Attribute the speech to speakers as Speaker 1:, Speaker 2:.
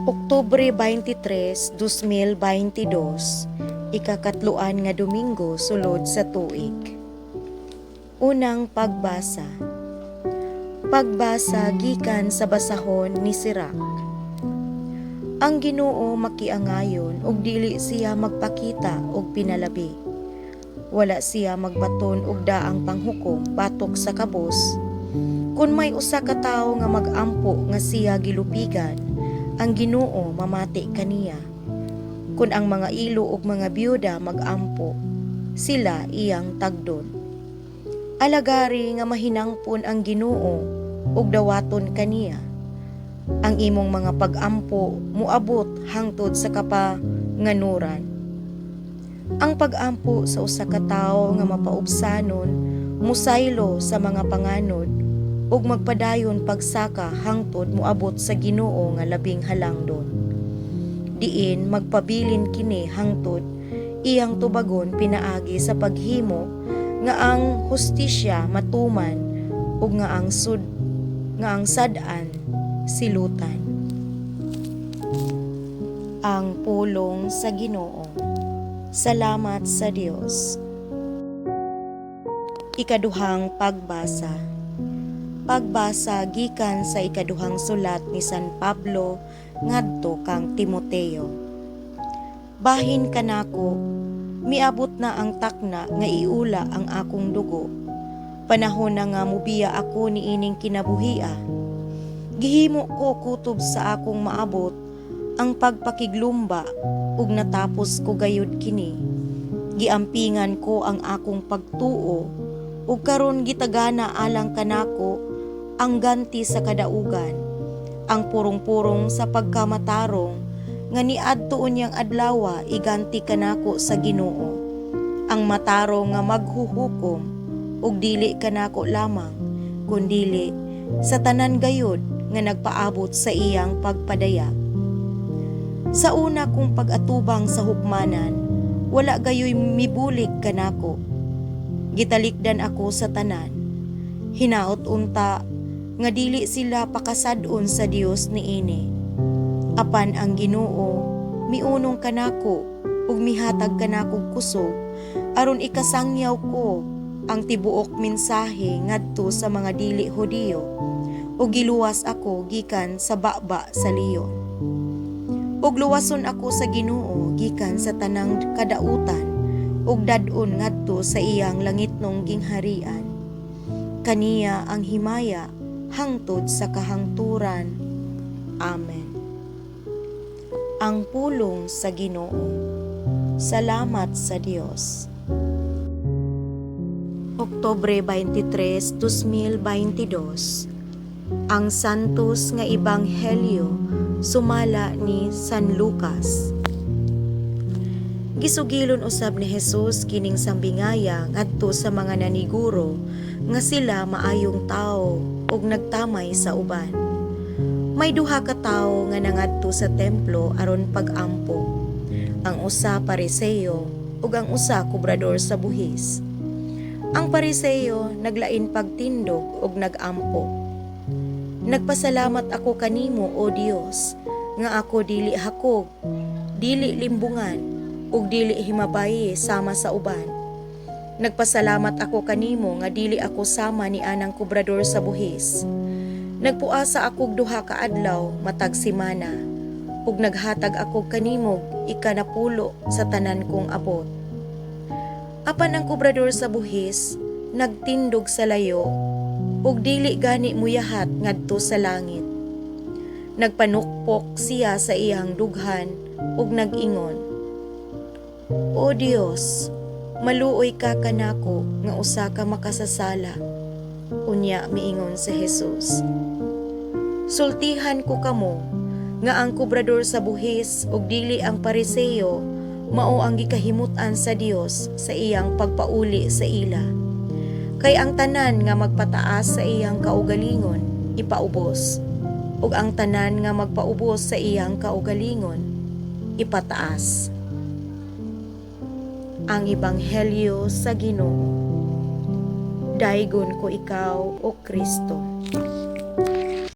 Speaker 1: Oktubre 23, 2022, ikakatloan nga Domingo sulod sa tuig. Unang pagbasa. Pagbasa gikan sa basahon ni Sirach. Ang Ginoo makiangayon ug dili siya magpakita og pinalabi. Wala siya magbaton og daang panghukom batok sa kabos. Kun may usa ka tawo nga mag-ampo nga siya gilupigan, ang Ginoo mamati kaniya. Kun ang mga ilo ug mga byuda mag-ampo, sila iyang tagdon. Alagari nga mahinangpon ang Ginoo ug dawaton kaniya. Ang imong mga pag-ampo moabot hangtod sa kapanganuran. Ang pag-ampo sa usa ka tawo nga mapaubsanon musaylo sa mga panganod ug magpadayon pagsaka hangtod moabot sa Ginoo nga labing halangdon. Diin magpabilin kini hangtod iyang tubagon pinaagi sa paghimo nga ang hustisya matuman ug nga ang sad-an silutan. Ang pulong sa Ginoo. Salamat sa Dios. Ikaduhang pagbasa. Pagbasa gikan sa ikaduhang sulat ni San Pablo ngadto kang Timoteo. Bahin kanako, miabot na ang takna nga iula ang akong dugo. Panahon na nga mubiya ako niining kinabuhia. Gihimo ko kutob sa akong maabot ang pagpakiglumba ug natapos ko gayud kini. Giampingan ko ang akong pagtuo ug karon gitagana alang kanako ang ganti sa kadaugan, ang purong-purong sa pagkamatarong nga niadto unyang adlawa iganti kanako sa Ginoo, ang matarong nga maghuhukom, ug dili kanako lamang kundili sa tanan gayud nga nagpaabot sa iyang pagpadayag. Sa una kong pag-atubang sa hukmanan, wala gayoy mibulig kanako. Gitalikdan ako sa tanan. Hinaot unta nga dili sila pakasad-on sa Dios niini. Apan ang Ginoo miunong kanako ug mihatag kanakog kusog aron ikasangyaw ko ang tibuok mensahe ngadto sa mga dili Hudiyo ug giluwas ako gikan sa baba sa leon. Ug luwason ako sa Ginoo gikan sa tanang kadautan ug dad-on ngadto sa iyang langitnong gingharian. Kaniya ang himaya hangtod sa kahangturan. Amen. Ang pulong sa Ginoo. Salamat sa Dios. Oktubre 23, 2022. Ang Santos nga Ebanghelyo sumala ni San Lucas. Gisugilon usab ni Jesus kining sambingaya ngadto sa mga naniguro nga sila maayong tawo ug nagtamay sa uban. May duha ka tawo nga nangadto sa templo aron pag-ampo. Ang usa Pariseo ug ang usa kobrador sa buhis. Ang Pariseo naglain pagtindog ug nag-ampo. "Nagpasalamat ako kanimo, O Dios, nga ako dili hakog, dili limbungan, ug dili himabayi sama sa uban. Nagpasalamat ako kanimo nga dili ako sama ni anang kobrador sa buhis. Nagpuasa akog duha ka adlaw matag semana, ug naghatag ako kanimog ikanapulo sa tanan kong abot." Apan ang kobrador sa buhis nagtindog sa layo ug dili gani muyahat ngadto sa langit. Nagpanukpok siya sa iyang dughan ug nag-ingon, 'O Dios, maluoy ka kanako nga usa ka makasasala.'" Unya miingon si Jesus, "Sultihan ko kamo nga ang kobrador sa buhis ug dili ang Pariseo mao ang gikahimut-an sa Dios sa iyang pagpauli sa ila. Kay ang tanan nga magpataas sa iyang kaugalingon ipaubos, ug ang tanan nga magpaubos sa iyang kaugalingon ipataas." Ang Ebanghelyo sa Ginoo. Daygon ko ikaw, O Kristo.